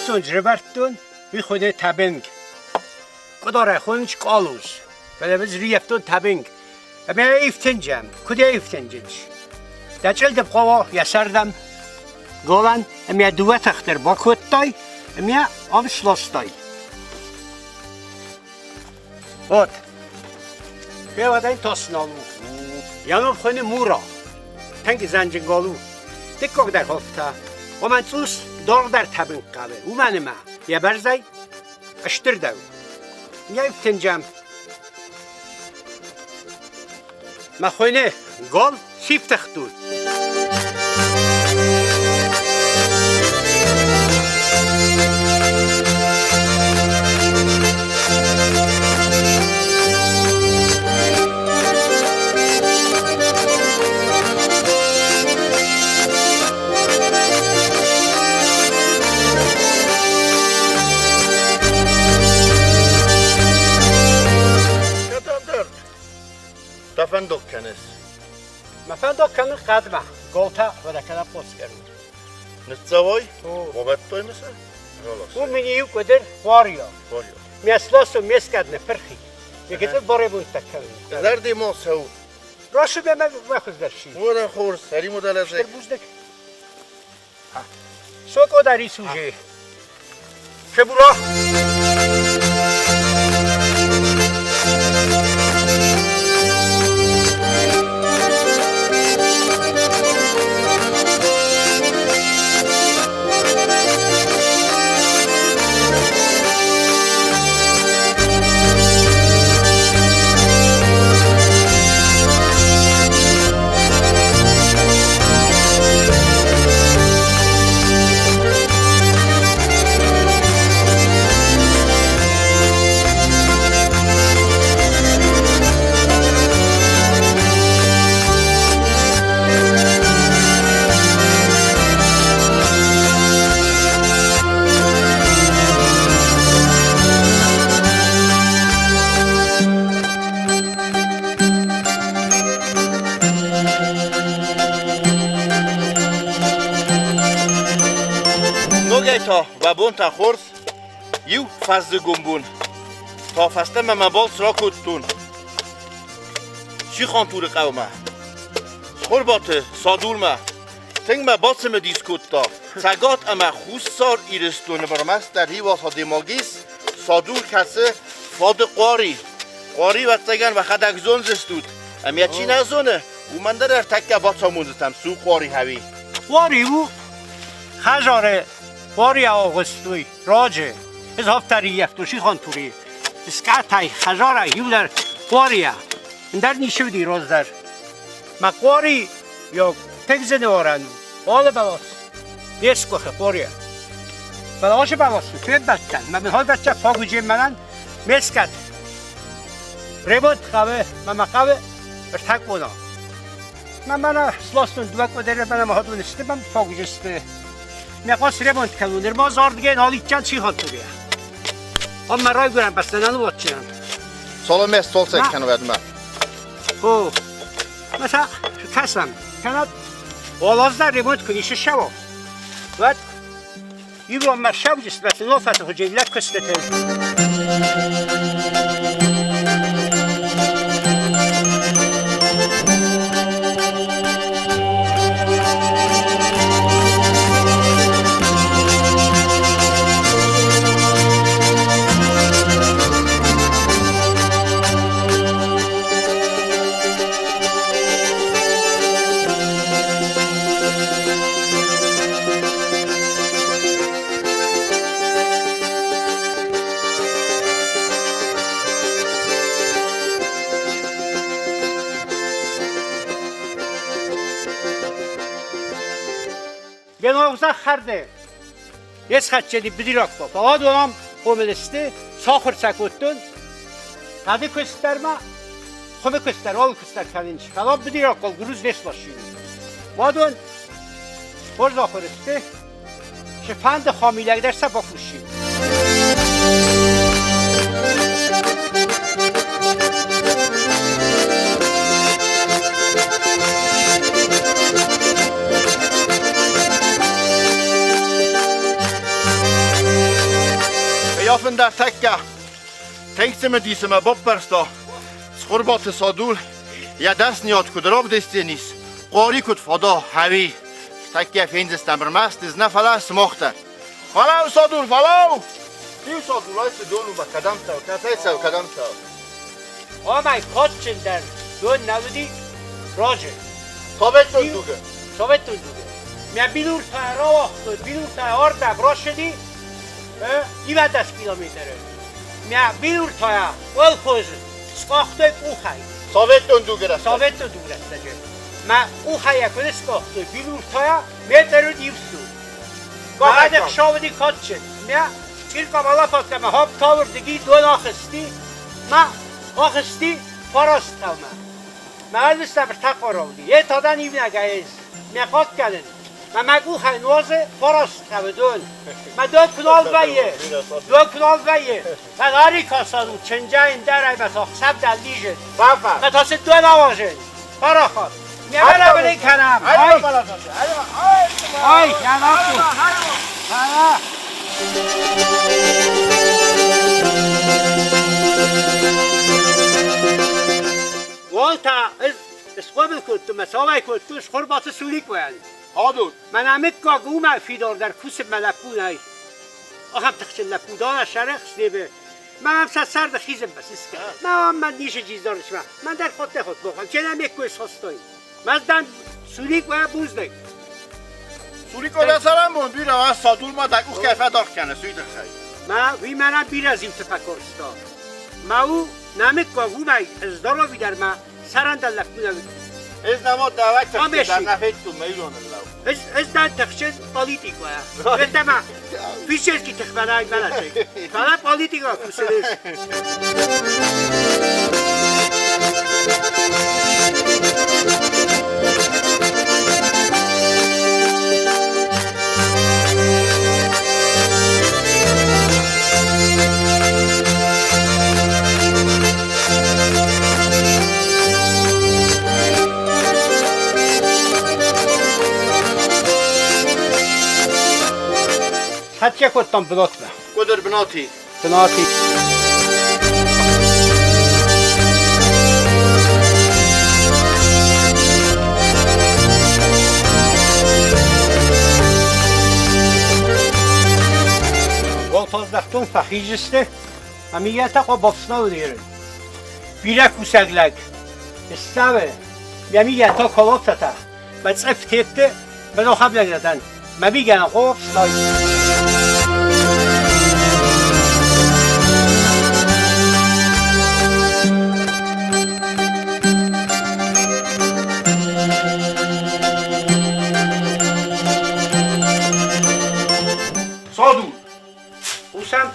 Ӕфсонж рывӕрдтон, уый хуыны тӕбынг. Къуыдарӕй хонынц къалуз, фӕлӕ мын зрийӕфтон тӕбынг. Ӕмӕ йӕ ифтынджӕм, куыд йӕ ифтынджынц? Дӕ чъылдым хъуамӕ йӕ сӕрдӕм голӕн ӕмӕ йӕ дыууӕ тых дӕр бакодтай ӕмӕ йӕ ам сластай. Вот. Февадӕн тас нал у. Йӕ ном хуыны Мура. Тынг зӕнджын гал у. Дыккаг дӕр хафта. Уымӕн цъус даргъдӕр тӕбынг хъӕуы, уымӕн ӕмӕ йӕ бӕрзӕй стырдӕр у. Йӕ ифтынджӕм. Мӕ хуыны гал сифтыгътут. Кӕдӕмдӕр Дӕ фӕндог кӕныс? Мӕ фӕндог кӕнын хъӕдмӕ, голтӕ уӕдӕ хъоцгӕрын. Ныццӕуой? Бобӕттой мысӕ? Уым мын иу къуыдыр хъуарио. Ме сласу ме скад нӕ пырхи. Егетыл боребунтӕ кӕнын. Зӕрди мо цӕу. Рашы бе мӕ хуыздӕр си. Уӕдӕ хорз, сӕриму дӕлӕзӕг. Стыр бузныг. Сокъодари суже. Шебура! Ногӕй та уӕ бонтӕ хорз, иу фӕззыгон бон та фӕстӕмӕ мӕ балц ракодтон Сихантуры хъӕумӕ, Цхуырбаты Садулмӕ. Тынг мӕ бацымыдис кодта, Цӕгат ӕмӕ Хуссар Ирыстоны бурмастер Ривас Демагис Садул кӕсы фады къуари. Къуари, ӕвӕццӕгӕн, уӕхӕдӕг зондзыстут. Ӕмӕ чи нӕ зоны, уымӕн дӕр ӕртӕккӕ бацамондзыстӕм, цы у къуари хӕви. Къуари у хӕдзары къуари агъуыстой раджы. Ӕз афтӕ сихонтури. Скъӕтӕй, хӕдзарӕй иулӕр къуарийӕ. Ӕндӕр ницы уыди раздӕр. Мӕ къуари йӕ тыгдзыны орӕн у. Алы бӕлас не сгуыхы къуарийӕ. Бӕласы бӕласы фембӕлдтӕн, мӕ мын хойбӕттӕ фагуджы мӕнӕн ме скъӕт. Ремонт хъӕуы, мӕ мӕ хъӕуы ӕртӕкъона. Мӕ мӕнӕ сластон дыууӕ къуыдыры мӕнӕ мӕ ходон сты, мӕм фагуджы сты. Мӕ хъус ремонт кӕнун, нырма зардгӕ нал иччан чи хатугӕ. Ам мӕ райгуырӕн бӕстӕ нӕ ныууадздзынӕн. Соломес солцӕг кӕнвӕдмӕ. О, Mesela кӕсӕм, кӕнӕ уӕлазда ремонт куы не ссӕуа, уӕд ирон ссӕуджысты нофаты хуызы лӕг куыстыты. Беновза хӕрды Есхӕццӕди быдираг Фаладонам хъомылысты, сахуыр сӕ кодтон. Хъӕды куыст дӕр ма, хуымы куыст дӕр, алы куыст дӕр кӕнынц. Фӕлӕ быдираг хъӕу груз не сласин. Уӕдон хорз ахуыр сты, цыфӕнды хамилӕг дӕр сӕ бакусин. Яфын дӕр тӕккӕ тынг цымыдисы мӕ баппӕрста Цхуырбаты Садул йӕ дӕсныйад куыд равдисдзӕнис, къори куыд фӕда, ӕви тӕккӕ фендзыстӕм ӕрмӕст ӕз нӕ, фӕлӕ сымах дӕр. Фӕлӕу, Садул, фӕлӕу! Иу Садулӕй цы дон у мӕ кӕдӕм цӕуы, кӕцӕй цӕуы, кӕдӕм цӕуы? Омӕ кадджындӕр дон нӕ уыди раджы. Советон дугы. Советон дугы. Мӕ билуртӕ рауагътой, билуртӕ ардӕм рацыди 19 километры. Мӕ билуртӕ колхозы скъахтой къухӕй. Советон дугы рӕстӕджы. Советон дугы рӕстӕджы. Мӕ къухӕй куы скъахтой билуртӕ, метр уыд иу. Гогадек шовди кадджын. Мӕ чъирка малафатка мӕ хоп тавырдыги дон ахызти, мӕ ахызти фарастаумӕ. Мӕ ӕлвыста ӕртӕ Е тадан ивнӕгӕй ес. Мӕ хъахъхъӕнын. Мӕ мӕ къухӕй нуазы фарастауы дон. Мӕ дон куы нал вӕййы, дон куы нал вӕййы. Фӕлари касану чынджайын дӕр ӕй мӕ тохсӕв дӕр лизын. Мӕ та цы дон ауазын. Парахат. Мӕ бӕлӕбӕлӕй кӕнӕм. Ай! Ай, янаппу. Ха! Уолта ӕз схъомыл кодтон, мӕ цӕуӕй кодтон Схуырбаты Суликъойӕн. Адут. Мӕнӕ мыггаг уымӕй фидардӕр кусы мӕ лӕппу нӕй. Ахӕм тыхджын лӕппу дӕр сарӕх снебы. Мӕ ам сӕ царды хизын басыска. Мӕ ам мӕ нисы джиздорысмӕ. Мӕн дӕр хотте хот бохам. Чена ме ккой схостой. Мӕздан Суликъойӕ бузныг. Суликъо дӕ цӕрӕнбон бирӕ уа, Садулмӕ дӕ къух кӕй фӕдаргъ кӕны, уый тыххӕй. Мӕ уый мӕнӕн бирӕ зинты фӕкорста. Мӕ у нӕмыггаг уымӕй здоровый дӕр мӕ сӕрӕндӕр лӕппу нӕ уыд. Ӕз нӕма дӕуӕй тыхджын дӕр нӕ федтон мӕ ироныл лӕу. Ӕз дӕн тыхджын политикъа. Ӕз физически тыхмӕнӕг мӕлӕтӕй. Фӕлӕ политикъа кусыныс. Хӕццӕ кодтам бынатмӕ. Куыдыр бынати? Бынати. Голфаздӕхтон фӕхизысты, ӕмӕ йӕ та къобофснау деры. Бирӕ кусӕг лӕг. Ссавы, йӕ мигӕ та колофтата. Мӕ цъыф тетты, мӕ нохаблӕгдӕн. Мӕ мигӕн къофсной. Садул. Хъусӕм.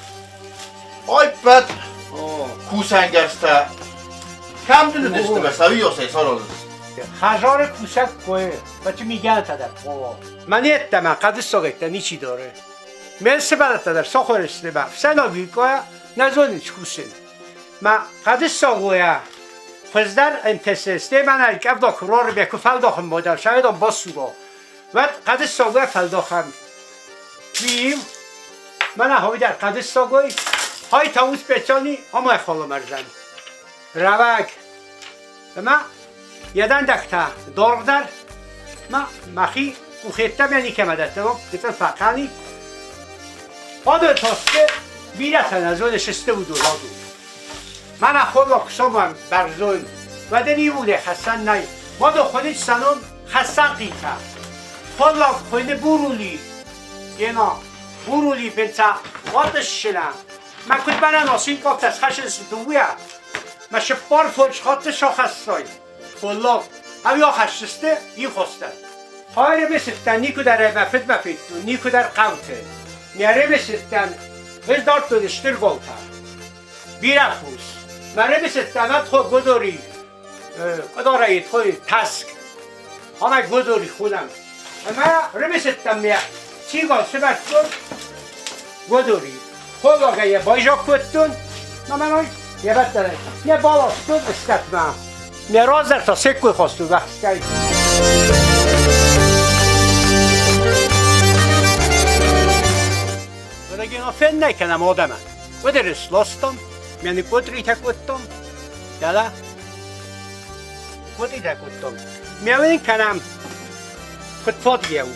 Ӕппӕт кусӕнгӕрзтӕ кӕм дын уыдысты мӕ сӕуиосӕй саразынц? Хӕдзары кусӕг куы, бачи мигӕнтӕ дӕр Мӕн йеддӕмӕ хъӕдысогӕттӕ ничи дары. Ме нсывӕртӕ дӕр сахуыр сты мӕ ӕфсӕйнаг уикъойӕ нӕ зонынц кусын. Мӕ хъӕдысогойӕ хуыздӕр ӕнтысы, стӕй мӕнӕ къӕвда куы рарыбе, куы фӕлдахын модӕр, сӕйдон басура. Уӕд хъӕдысогойӕ фӕлдахӕм. Уим, мӕнӕ хойдӕр хъӕдысогой, хай та у специальный амай холомӕрзӕн. Рӕвӕг. Ӕмӕ йӕ дӕндӕгтӕ доргъдӕр ма мӕхи къухеттӕм никӕмӕ дӕттӕм, гыццыл фӕхъӕни. Хъуыды тосты бирӕтӕ нӕ зоны сысты уыдон адон. Мӕнӕ холлаг соман бӕрзонд, уӕдӕ иуыле хӕссӕн нӕй. Мадо хуыны санон хӕссӕн хъитӕ. Холлаг хуыны бурули, гена бурули бенца уатыссына. Мӕ куыд мӕнӕн осин кофтӕ схӕссынц дыууӕ. Мӕ сыппар фондз хатты сахӕссой. Холлаг, ӕви ахӕссысты иу хостӕ. Ӕрымысыдтӕн никуыдӕр ӕмӕ фыдмӕ федтон, никуыдӕр хъӕуты. Не рымысыдтӕн, ӕз дардтон стыр голтӕ. Бирӕ фос. Мӕ рымысыдтӕн ӕд годори, къуыдарӕй той таск. Ӕмӕ годори хонӕм. Ӕмӕ рымысыдтӕн ме цигал сывӕрдтон годори. Холлагӕй йӕ байзаг кодтон, ӕмӕ мӕ йӕ бӕттӕнӕй йӕ баластон ыстӕтмӕ. Мӕ раздӕр та се ккой хастон вӕхстӕй. Фӕлӕ феннӕй кӕнӕм адӕмӕн. Куыдыры сластам, мӕ куыдритӕ кодтам, дӕлӕ куыдритӕ кодтам. Мӕ уын кӕнӕм, куыд фадгӕ у.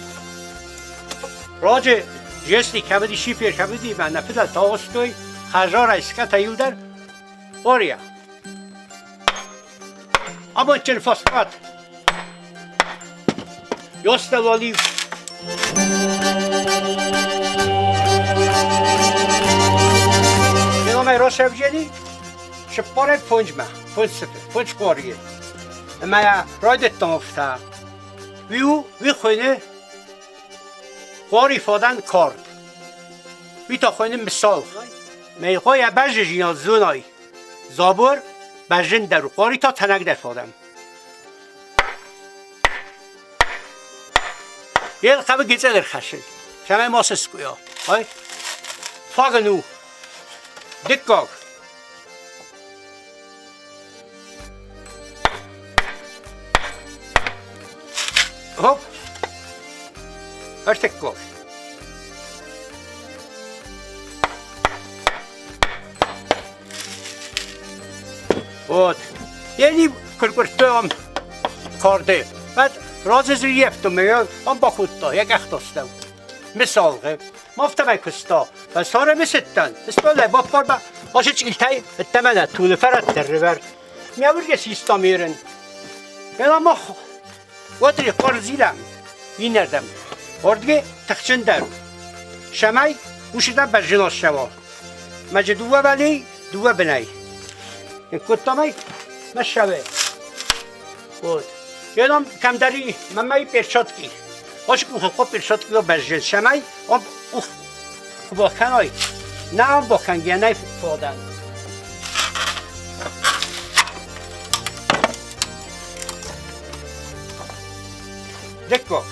Раджы если кӕмыди шифер кӕмыди, мӕ нӕ фыдӕлтӕ агъуыстой, хӕзарӕй скъӕтӕ иу дӕр Ория. Амондджын фӕсфӕд. Ёстӕлолив. Феномӕй росӕвджени цыппорӕй фонджмӕ, фондз сыфы, фондз къорийы. Ӕмӕ райдыдтон офта. Уый у, уый хуыйны къори фодан корд. Уый та хуыйны мисал. Мӕйхойӕ бӕззыжион зоной. Забор бӕззындӕр у, къори та тӕнӕгдӕр фодӕм. Йе хъӕуы гицъел ӕрхӕссын, цӕмӕй ма сыскъуыйа. Ай, фаг ын у. Дыккаг. Хоп. Ӕртыккаг. Вот. Ели куыркуырдтон карды. Бад разызыййӕфтон ам бахудта, йӕ къӕхтастӕу. Мисалгъы. Мафтавай куыста. Сара мысыдтӕн. Столӕй баппарба. Ашы чъилтӕй ӕддӕмӕ тулы фӕрӕттӕ рывӕр. Мӕ уыргӕ систам ерын. Ела мах Уӕдри хъорзилӕм иннӕрдӕм. Ордге тыхджындӕр у. Цӕмӕй усыдӕ бӕзджын ссӕуа. Мӕджы дыууӕ вӕлей, дыууӕ бынӕй. Кодтамӕй мӕ ссӕуе. Вот. Еном кӕмдӕри мӕмӕй перчатки. Ос къухы хъо перчатки бӕзджын. Цӕмӕй ом къух куы Нӕ ам бохӕнгӕ нӕй фодӕн. Дыккаг.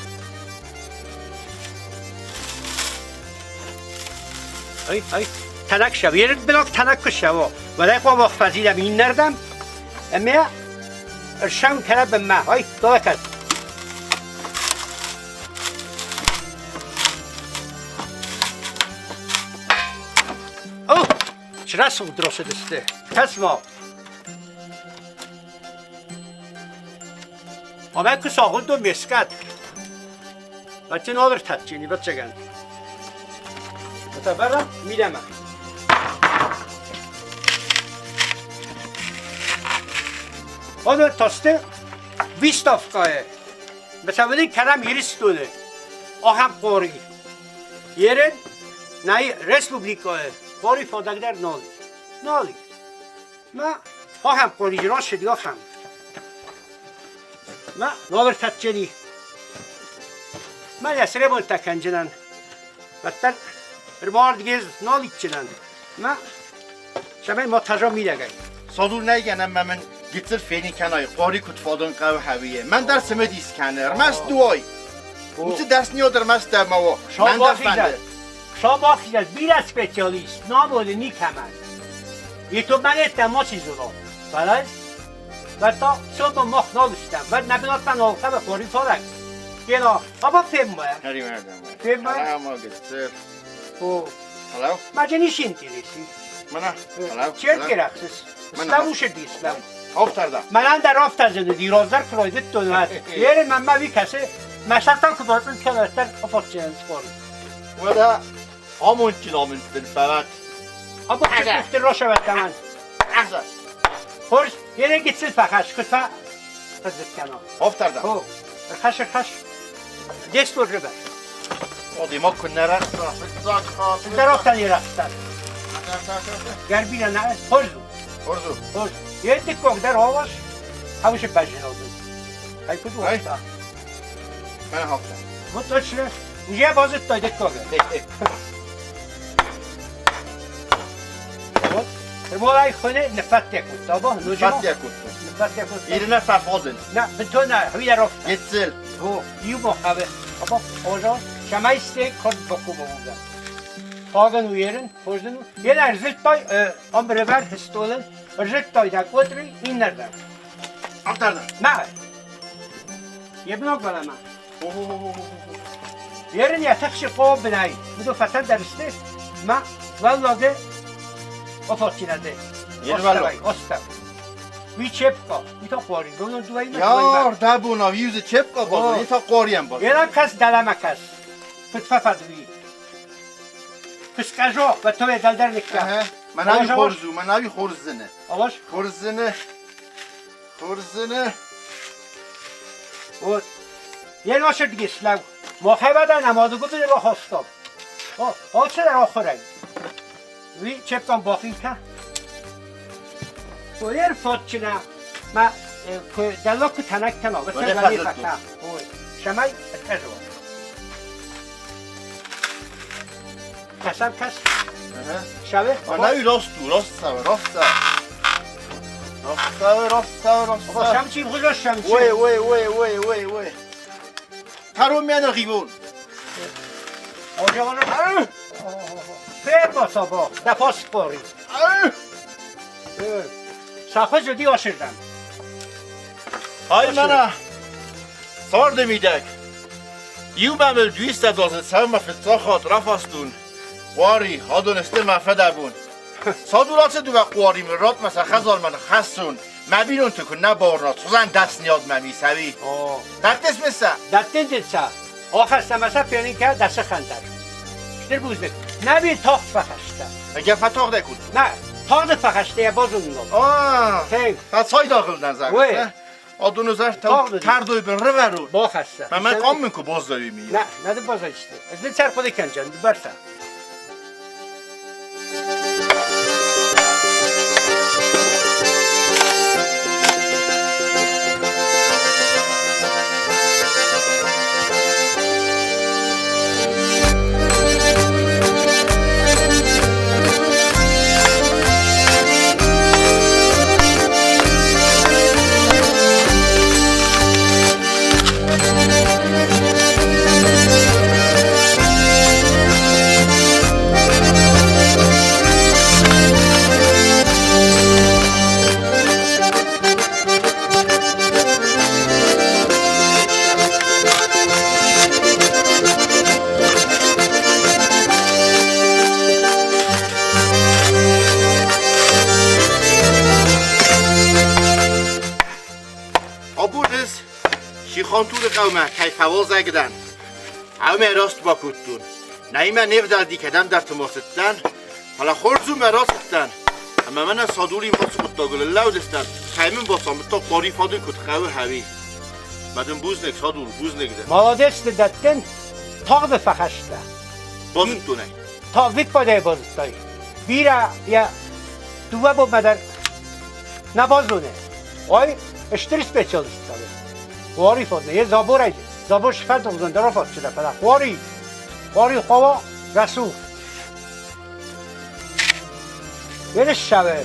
Ай, ай, тӕнӕг сӕв. Ерын тӕнӕг куы сӕво. Уӕлӕй хъуамӕ фӕзилӕм иннӕрдӕм ӕмӕ ӕрсӕн кӕнӕ бынмӕ. Ай, долакӕс. О, рӕсугъд росыдысты. Кӕс-ма. Омӕ куы сагъуындон ме скат. Бӕттин олыртатджын, ӕвӕццӕгӕн. Отӕвӕрӕм мидӕмӕ. Оно тосты выставкӕйы. Бацӕуыны кӕнӕм Ирыстоны ахӕм къори. Ерын нӕй республикӕйы къори фодагдӕр нал. Нал. Ма ахӕм къори рацыд ахӕм. Ма ногӕртатджени. Ма йӕ сребонтӕ кӕнджынӕн. Уӕддӕр ӕрбардгез нал итджынӕн. Ма цӕмӕй ма таза мидӕгӕй. Садул нӕйгӕнӕн мӕ мын гыццыл фенин кӕнай, къори куыд фадын хъӕуы хӕуийы. Мӕн дӕр цымыдис кӕны, ӕрмӕст дуай. Уыцы дӕсныйад ӕрмӕст дӕ ма уа. Мӕн дӕр фӕнды. Сабахизӕд бирӕ специалист набоны никӕмӕн. Ютубмӕ ма чи зоно. Фӕлӕ Вӕд та мах нал стӕм. Вӕд нӕ бынатмӕ нал хъӕуы къори фалӕг. Гена, аба феммӕ. Феммӕ. О. Hello? Ма же nicht интереси. Мана. Hello. Чер керексиз. Славуше дислам. Авторда. Мӕнӕн дӕр афтӕ зыны, дироздӕр куы райдыдтон, уӕд. Ерын мӕнмӕ уый кӕсы, мӕ сӕртӕн куы бацъынд кӕн, уӕддӕр афӕдджынӕн скъорд. Уӕдӕ амондджын амындтын фӕлӕт. Абон чызгты росӕвӕттӕмӕн. Хорз, ерын гыццыл фӕхӕсс, куыд фӕ фӕдзырд кӕнон. Авторда. О, ӕрхӕсс, ӕрхӕсс. Де стол рыбӕ. Одима куыннӕ рахста, фыццаг хатт. Ӕндӕр афтӕ не рахста. Гӕрбинӕ нӕ, хорз у. Хорз у. Хорз. Йе дыккаг дӕр алас, хаусы бӕззыныл. Ай куыд уагъта? Мӕнӕ хафта. Вот точно. Уже базыдтай дыккагы. Вот. Молай хуыны ныффӕттӕ кодта, ба? Ныффӕттӕ кодта. Ныффӕттӕ кодта. Ирина фӕфодын. На, бынтон нӕ, хуыйӕ Гыццыл. О, иу бохъӕуы. Аба, ожо, шамайсте код бокубоуга. Фаган уерын, хождын. Ен ӕрзылдтай ам ревер столын, ӕрзылдтай да котри иннӕрдӕм. Авторда. Мӕ. Ебног балама. Ерын йӕ тыхсы хъо бынӕй. Уыдон фӕтӕндӕр сты, ма уӕллагы Офотинады. Остав. Ви чепка, ви то қори, гонон дуайма. Яр, дабуна, вьюзе чепка бозон, и то қорием бозон. Ера кас далама кас. Пытфафадви. Пыскажо, готове далдарника. Манави хорзу, манави хорзыны. Алаш? Хорзыны. Хорзыны. Вот. Ел ошер дгислав. Мохайбада намазы губили рохостов. О, очер охорай. Ви чепкам бохинка. Оер фотчина. Ма далоку танак тано. Васалани фака. Ой. Шамай откажу. Касам кас. Шаве? Манави росту, рост сава, рост сава. Рост сава, рост сава, рост сава. Шамчи бужо шамчи. Ой, ой, ой, ой, ой, ой. Тару мяна гибун. Оже, оже. Ферма сабо, да фосфори. Сахо жуди оширдан. Ай мана. Сарде мидек. Ю мамел 200 дозет сама фицахат рафастун. Қуари хадунсте мафадабун. Садурат ду қуари мрат маса хазар ман хасун. Мабинун ту кун наборна тузан даст ниёд мамисави. Даттес меса. Даттен детса. Охаста маса пенинка даса хандар. Штер бузник. Наби тохт фахашта. Ага фатох декун. На, тохт фахашта я бозун. Аа. Тей. Та цай дохил назар. Адуну зар тардой бин рвару. Бохаста. Ман ком мин ку боздови ми. На, надо бозачты. Эзде цар подеканчан, барса. Абурдис шихонтур قومه کیفواز اگدن همه راست با کتون نیمه نفدل دیکدن در تماستن حالا خورزو مراستن اما من صادوری باس کتا گل لودستن خیمن باسام تا قاری فادو کت قوه هوی مدن بوزنک صادور بوزنک ده Молодец ты даттен, тохт фахашта. بازتونه Ta vik подай бозтой. Бира я дува бо мадар на бозуне. Ой, эштер специалист стали. Қори фодне, е забор ай, забор шифат дозун дара фод чида пала. Қори. Қори хова расул. Вереш шаве.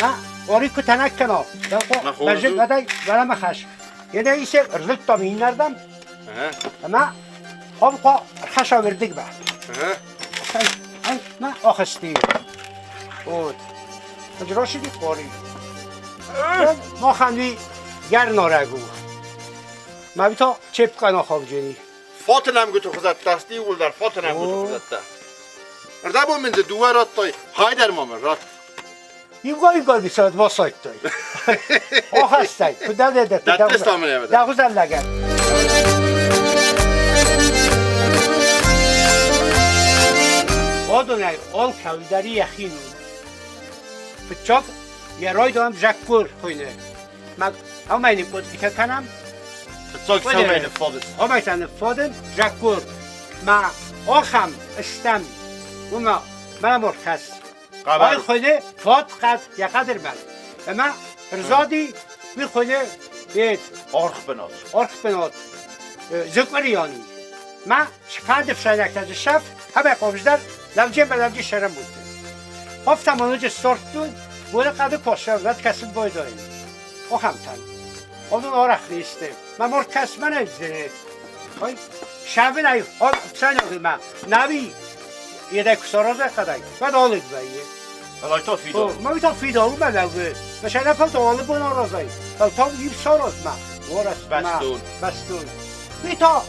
На, қори ку танак кано. На хорзу. Бажик адай вара махаш. Еде исе рзык там иннардан. Ама хом хо хаша вердик ба. Ай, ай, на охсти. Вот. Маҷрошиди қори. ما خندوی گر نارگو. ما بیتا چپ قنا خواب جنی. فاطنم گوتو خزت دستی ولدر فاطنم گوتو خزت ده. ردبو من دوه رات تای هایدر مامر رات. یوگا یوگا بیساد واسایت تای. آخستای. کدا ده ده. دست آمنه بده. دغوزن لگن. Одунай ол кавдари яхину. Пчок я ройдом жаккур хойне. Маг амайни код канам Фицок сомейne фодес. амайтан фоден жаккур. Ма охам استم وما ما مرخص. قبر. آی خوده فات قد یا قدر من. اما رزادی می خوده بيت آرخ بنات. أرخ بنات زکریانی ما شفاد فشانک از شف همه قومجدر لوجه به لوجه شرم بوده هفتم اونجا سورتون بوده قد کشه ود کسی باید داریم او همتن onun orak iste. Ma mor kasman ezde. Oy şavin ay o sen ma nabi yedek soroza kadar. Ben oğlu bayı. Alay ta fido. Ma bir fido ma lavı. Mesela fal oğlu bunu rozay. Tam yip soroz ma. Oras ma. Bastun. Bastun. Bir ta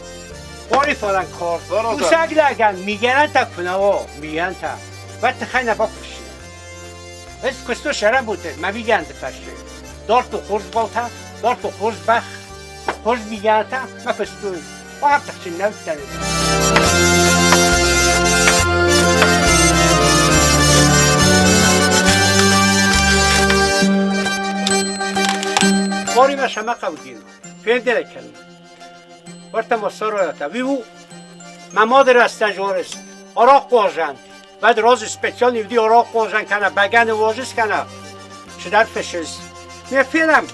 قاری falan kor. Soroza. Usaglagan migran ta kunao migran ta. Va tkhana bakış. Ez куысты сӕрӕбуты мӕ бигӕнты фӕрсы. Дорты хорз балтӕ, дорты хорз бӕх, хорз бигӕнтӕ мӕ куыстой. Бафтыхсын нӕ уыдтӕн. Боримӕ сӕмӕ хъӕудин, фенделе кӕнын. Уӕртӕ ма соройатӕ. Виву, мӕ мады рӕстӕджы орыс, арахъ уазӕн. Бӕд розы специальный уди арахъ уазӕн кӕнӕ бӕгӕны уазыс кӕнӕ чидӕр фысыс. Ме фенӕм,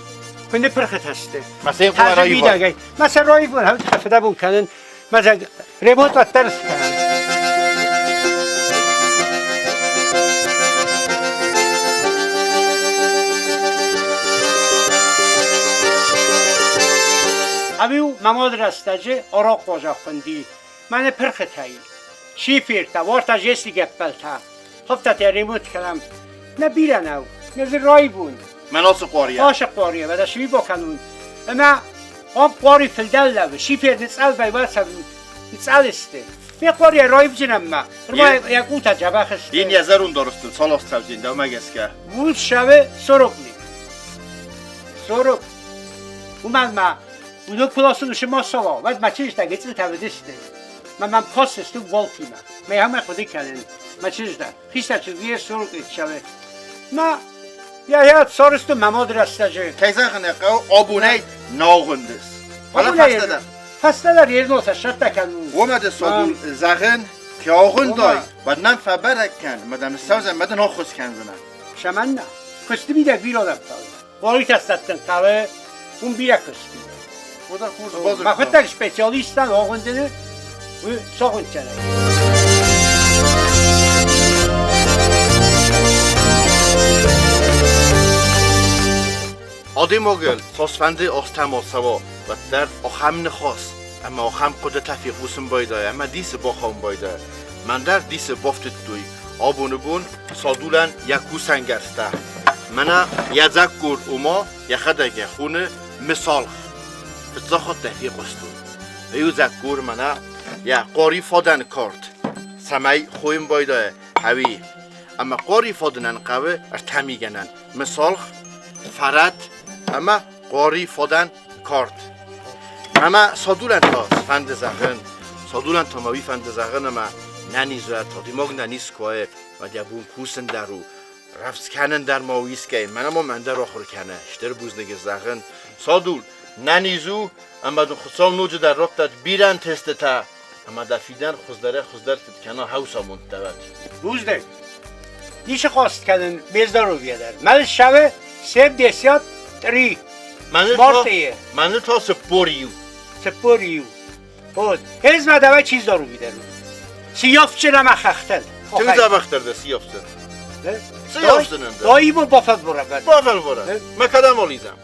куы ныппырхытӕ сты. Мӕ мидӕгӕй. Мӕ сӕ раивон, фыдӕбон кӕнын. Мӕ ремонт уӕддӕр скӕнын. Ӕви-иу мӕ мад рӕстӕджы арахъ уазӕг хуынди. Мӕнӕ пырхытӕй. Шифертӕ, уартӕ жести гӕппӕлтӕ. Хъуыддӕгтӕ ремонт кӕнӕм. Нӕ бирӕ нӕу, нӕ дзы раивон. Мӕн ацы къуарийӕ. Ацы къуарийӕ, мӕ дӕ бакӕнун. Ӕмӕ ам къуари фылдӕр лӕвы, шифер ныцъӕлвӕй уацӕвут, ныцъӕл сты. Ме къуарийӕ раивдзынӕн ма, нырма йӕ къултӕ дзӕбӕх сты. Ин йӕ зӕронд арӕзтыл цал аз цӕудзин, дӕумӕ гӕсгӕ? Уыл ссӕуы 40 мин. 40. Уымӕн ма уыдон куы ласын уыцы масала, уӕд мӕ чызджытӕ гыццылтӕ уыдысты. Мӕ мӕм кӕсыс ты уолтимӕ. Мӕ ӕмӕ хъуыды кӕнын, мӕ чызг дӕр. Хистӕр чызг йе суркъи цӕуы. Ма йӕ йӕ цорысты мӕ мад рӕстӕджы. Кӕй зӕгъын ӕй хъӕуы, абонӕй нагъуындыс. Фӕлӕ фӕстӕдӕр. Фӕстӕдӕр ернотӕ сӕттӕ кӕнун. Уомӕ дӕ содул зӕгъын, ке агъуындай, уӕд нӕм фӕбӕрӕг кӕн, мадам ссӕудзӕн, мӕ дын ӕххуыс кӕндзынӕн. Цӕмӕннӕ? Куысты мидӕг бирӕ лӕппӕуы. Къоритӕ сӕттын хъӕуы, уым бирӕ куыст и. Мӕхуыдтӕг специалисттӕн огъуындыны уый согъуындтӕн. Адӕймагыл цасфӕнды азтӕ ма цӕуа, уӕддӕр ахӕм ныхас ӕмӕ ахӕм хъуыдытӕ фехъусын байдайы ӕмӕ дисы бахауын байдайы. Мӕн дӕр дисы бафтыдтой абоны бон Садулӕн йӕ кусӕнгӕрзтӕ. Мӕнӕ йӕ дзӕккор, ома йӕхӕдӕг йӕ хоны мысалх. Фыццаг хатт ӕй фехъуыстон. Иу дзӕккор мӕнӕ йӕ хъори фадӕн кард, цӕмӕй хойын байдайа, ӕви. Ӕмӕ хъори фадынӕн хъӕуы ӕртӕ мигӕнӕн: мысалх, фӕрӕт ӕмӕ хъори фадӕн кард. Ӕмӕ Садулӕн та фӕнды зӕгъын, Садулӕн та ма уый фӕнды зӕгъын, ӕмӕ нӕниз уӕд, адӕймаг нӕниз куы уа, уӕд йӕ бон кусын дӕр у, рӕвдз кӕнын дӕр ма у искӕй, мӕнӕ ма мӕн дӕр ахуыр кӕны, стыр бузныг зӕгъын. Садул, нӕниз у, ӕмӕ дын Хуыцау ноджыдӕр раттӕд бирӕ ӕнтыстытӕ, ӕмӕ дӕ фидӕн хуыздӕрӕй-хуыздӕр цыд кӕна хӕусамондтӕ уӕд. Бузныг. Ницы хъаст кӕнын ме здоровье дӕр. Мӕн ссӕуы 73 мартъийы. Мӕныл та 41. 41. Вот. Ez ма давай чи здоровье дӕр. Сиявчы ӕмӕ хӕхтӕн. Тынг дзӕбӕхдӕр дӕ сиявчы. Сиявчы нын дӕ. Даимон бафӕлварӕм. Бафӕлварӕм. Мӕ кӕдӕм алидзӕм?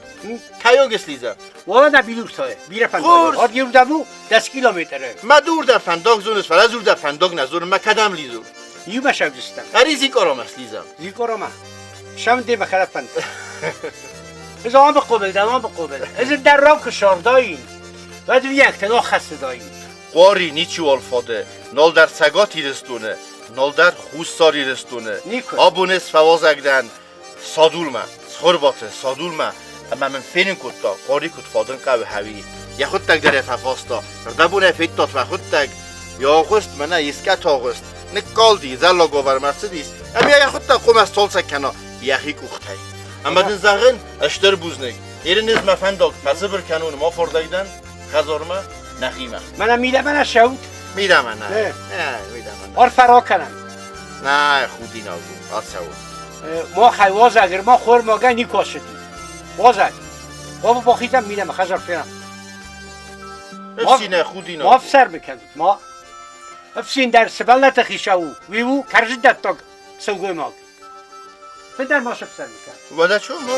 Кӕйонг слидзӕм? Уӕлӕ нӕ билуртӕ. Бирӕ фӕндаг. От еу у 10 километры. Мӕ дур дӕ фӕндаг зоныс, фӕлӕ дзур дӕ фӕндаг нӕ зонын, мӕ кӕдӕм лидзун? Иумӕ сӕвдыстӕм. Ӕри Зикъоромӕ слидзӕм. Зикъоромӕ. Шам де мӕ фӕнд. Ez am قبل دام قبل. Ez در راه کشارداین. Уӕд уиӕгтӕ ноххӕссыдаин. Къори ничиуал фады, нал дӕр Цӕгат Ирыстоны, нал дӕр Хуссар Ирыстоны. Никуы. Абон ӕз фӕуазӕг дӕн Садулмӕ, Цхуырбаты Садулмӕ, ӕмӕ мын фенын кодта, къори куыд фадын хъӕуы хӕуи. Йӕхуыдтӕг дӕр ӕй фӕфаста. Рдӕбонӕй федтат уӕхуыдтӕг. Йӕ агъуыст мӕнӕ искӕд агъуыст. Ныккалди, зӕллаг уавӕрмӕ ӕрцыдис, ӕмӕ йӕхуыдтӕг хъуамӕ сцалцӕг кӕна йӕхи къухтӕй. Ӕмӕ дын зӕгъын, стыр бузныг. Ерынез мӕ фӕндаг фӕцыбыр кӕнон ма фордӕг дӕн хӕдзармӕ, нӕхимӕ. Мӕнӕ мидӕмӕ нӕ цӕут? Мидӕмӕ нӕ. Нӕ, мидӕмӕ нӕ. Арфӕ ракӕнӕм. Нӕ, худинаг у, ацӕуын. Махӕй уазӕг ӕрма хормагӕй никуы ацыди. Уазӕг. Баба бахизӕм мидӕмӕ, хӕдзар фенӕм. Ӕфсинӕ худинаг. Ма ӕфсӕрмы кӕнут, ма. Ӕфсин дӕр сывӕллӕтты хицау у, уый у кӕрзыдӕттаг сылгоймаг. Фыдӕр ма сӕфсӕрмы кӕн. Уӕдӕ чё, ма?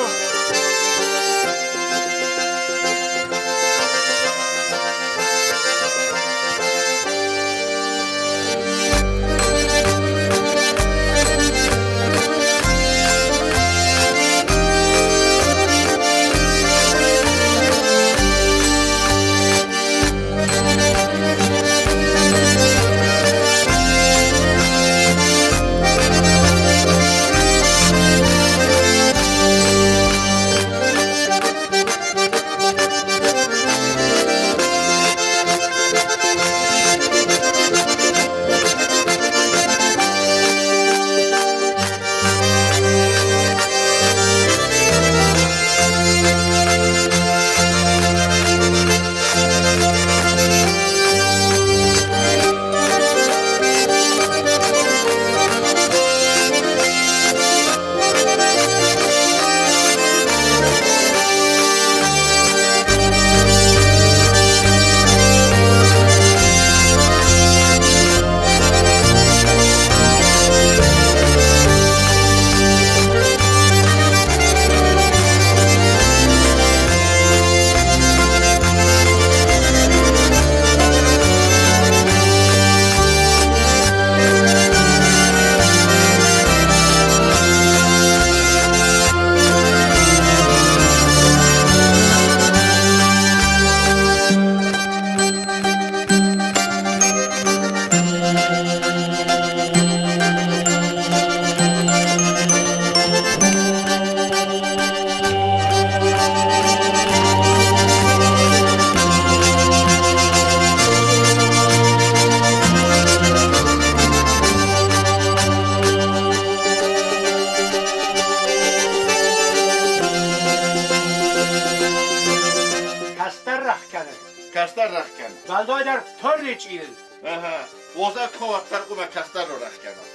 Уӕлдайдӕр торнечъил. Аха, уозӕ коваттар къумӕ кӕстӕр рахкӕна.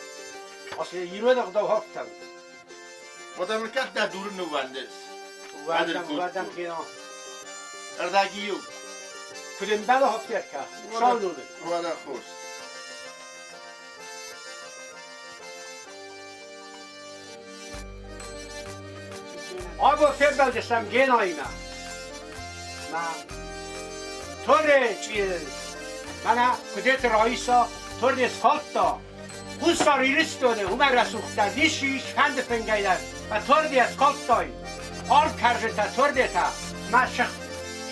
Ацы ирон ӕгъдау хафтам. Уӕдӕ кӕд дӕ дурын ныууӕндыс? Уӕдӕм, уӕдӕм кино. Ӕрдӕги-иу. Куыд ӕмбӕлы хафтерка? Шалдуны. Уӕдӕ хорз. Абон фембӕлдыстӕм Генаимӕ. Мӕ Торечъил, мӕнӕ Куыдзеты Раиса Торне скодта. Хуссар Ирыстоны уымӕй рӕсугъддӕр ницы ис фӕнды фынгӕй дӕр. Мӕ Торне скодтой. Арв кӕрзынтӕ Торнетӕ мӕ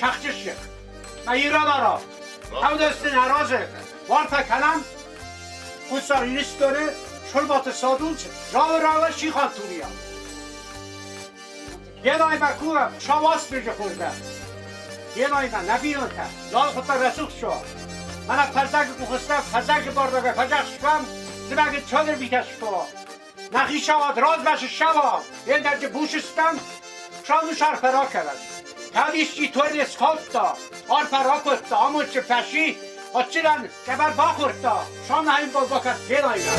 сӕхджысых. Мӕ ирон арав. Тӕвдӕсты нӕ разы уарфӕ кӕнӕм Хуссар Ирыстоны Сылбаты Садулч Зауырауы Шихантурийӕ. Генаймӕ кувӕм Сауастырджы хорзӕх. Генаймӕ нӕ бинонтӕ, нал хуыдта рӕсугъд суа. Мӕнӕ фӕззӕгы къухыстӕм, фӕззӕгы бардагӕй фӕзӕхс суӕм, зымӕгы чодыр митӕ сфтуа. Нӕ хицауад размӕ сыссӕуа, ендӕрджы бусыстӕм, саудус арфӕ ракӕнӕд. Кӕд исчи торне скодта, арфӕ ракодта, амондджын фӕси, отчылӕн къӕбӕр бахордта, Шанхайын бакӕс Генаймӕ.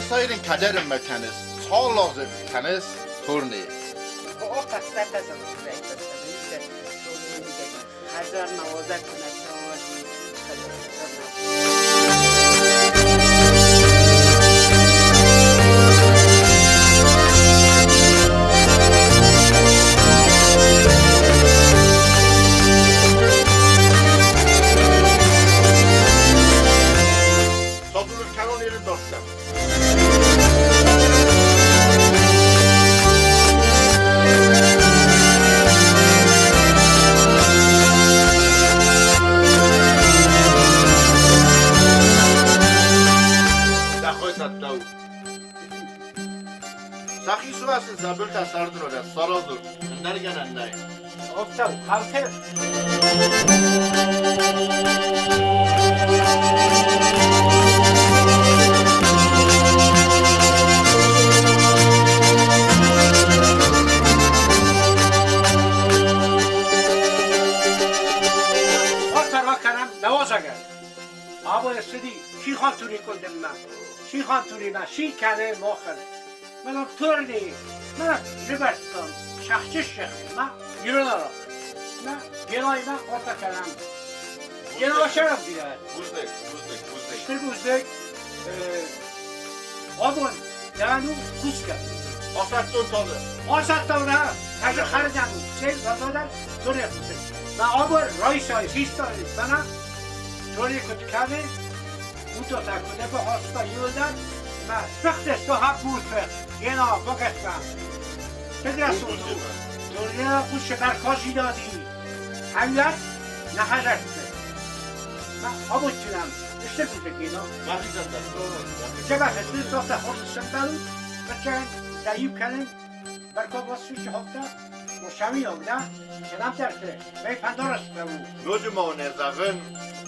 Сайрын кӕдӕрынмӕ кӕныс, цаллазы кӕныс турне. هزار نوازه کنه Sadulur kanon yeri dostum. Сахисуасын забылта сардырора саразур ндӕргӕнӕн нӕй. Офтау, халте. Абон ссыди Шихантури къуылдыммӕ. Шихантуримӕ ши кӕны мохыр. Мӕнӕ турни, мӕнӕ нывӕрдтон, сахчыссых, мӕ ирон арахъ. Мӕ Генаимӕ арфӕ кӕнӕм. Гена сӕрӕн бирӕ. Бузныг, бузныг, бузныг. Стыр бузныг. Абон дӕн у кусгӕ. Асаттон тады. Асаттон нӕ, хӕзы хӕрдӕн у. Сен фӕлладӕр турне кусы. Мӕ абон райсай, систай, мӕнӕ турне куыд кӕны, уыдотӕ куы нӕ бахаста иуылдӕр, мӕ сфыхтысты хӕппулты, Гена, бакӕс-ма. Тынг рӕсугъд у. Турне хъусы бӕркаджинади. Хӕллӕт нӕ хӕдзӕртты. Мӕ амондджынӕн стыр бузныг, Гена. Мӕхицӕн дӕр. Дзӕбӕх сты, цотӕ хорз сӕмбӕлут, фыццагӕн дӕ иу кӕнын, бӕркад уасфисы хохтӕ, Мосаминог, да? Кӕдӕмдӕрты, мӕй фӕндараст у. Ноджы ма уын зӕгъын,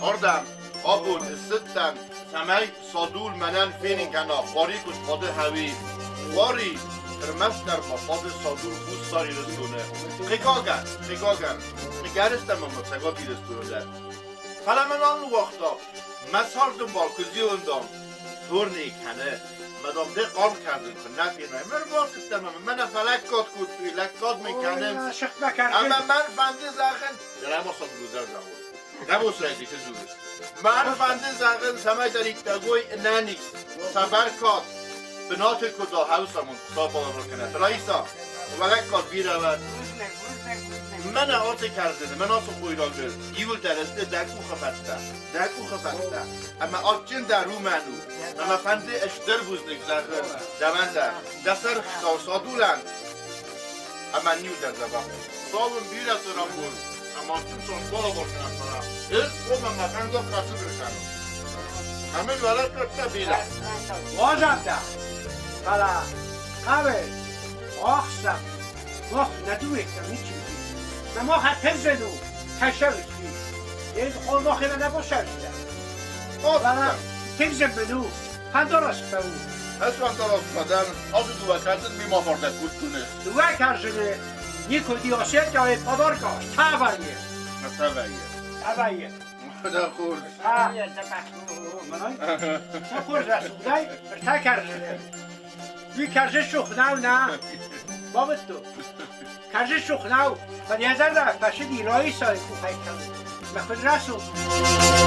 ардӕм абон ссыдтӕн, цӕмӕй Садул мӕнӕн фенын кӕна Хъуари куыд хъуыды хӕуи. Хъуари ӕрмӕстдӕр ма хъуыды Садул Хуссар Ирыстоны. Хъыгагӕн, хъыгагӕн, хъыгӕрыстӕм ӕмӕ Цӕгат Ирыстоны дӕр. Фӕлӕ мӕ нал ныууагъта, мӕ цардӕмбал куы зилындам, турне кӕны, мӕ дам дӕ хъарм кӕрдзын куы нӕ фенай. Мӕ ӕрбацыдтӕн ӕмӕ мӕнӕ фӕлӕггад кодтой, лӕггад мын кӕнынц. Ӕмӕ мӕн фӕнды зӕгъын, Рама Садулы дӕр зӕгъон. Дӕбосрӕй цы дзурыс? Мӕн фӕнды зӕгъын, цӕмӕйдӕриддӕр уой ӕнӕниз, сӕ бӕркад бынаты куыд ахӕусамон Хуыцау балӕвар кӕнӕд. Раиса, уӕлӕггад бирӕ уӕд. Мӕнӕ ацы кӕрдзыны, мӕнӕ ацы хойраджы иуылдӕр сты дӕ къухы фӕдтӕ, дӕ къухы фӕдтӕ. Ӕмӕ адджын дӕр уымӕн у. Ӕмӕ фӕнды стыр бузныг зӕгъын дӕуӕн дӕр. Дӕ сӕр Хуыцау Садулӕн ӕмӕ ниу дӕр дзӕбӕх. Хуыцау ын бирӕ цӕрӕнбон ӕмӕ адджын цард балӕвар кӕнӕд, фӕлӕ ӕз хъуамӕ мӕ фӕндаг фӕцыбыр кӕнон. Ӕмӕ уӕлӕггӕдтӕ бирӕ. Уазӕгтӕ, фӕлӕ хъӕуы ӕхсӕв мах нӕ дыууӕ ничи уыди. Мӕ мах ӕтӕрзӕн у, тӕссаг сси. Ез хъомахимӕ нӕ басӕрста. Фӕлӕ тегзӕн мын у, фӕндараст фӕу. Ӕз фӕндараст фӕдӕн, ацы дыууӕ кӕрдзын мемӕ фардӕг кодтон. Дыууӕ кӕрдзыны. Никуы осетяйы подарка, тавайе. Тавайе. Тавайе. Да хорз. Хорз рӕсугъдӕй ӕртӕ кӕрзыны. Уый кӕрзы сухнау нӕ бабыдту. Кӕрзы сухнау, фӕлӕ йӕ зӕрдӕ фӕсыди Раисайы къухӕй кӕнын. Мӕ куыд рӕсугъд.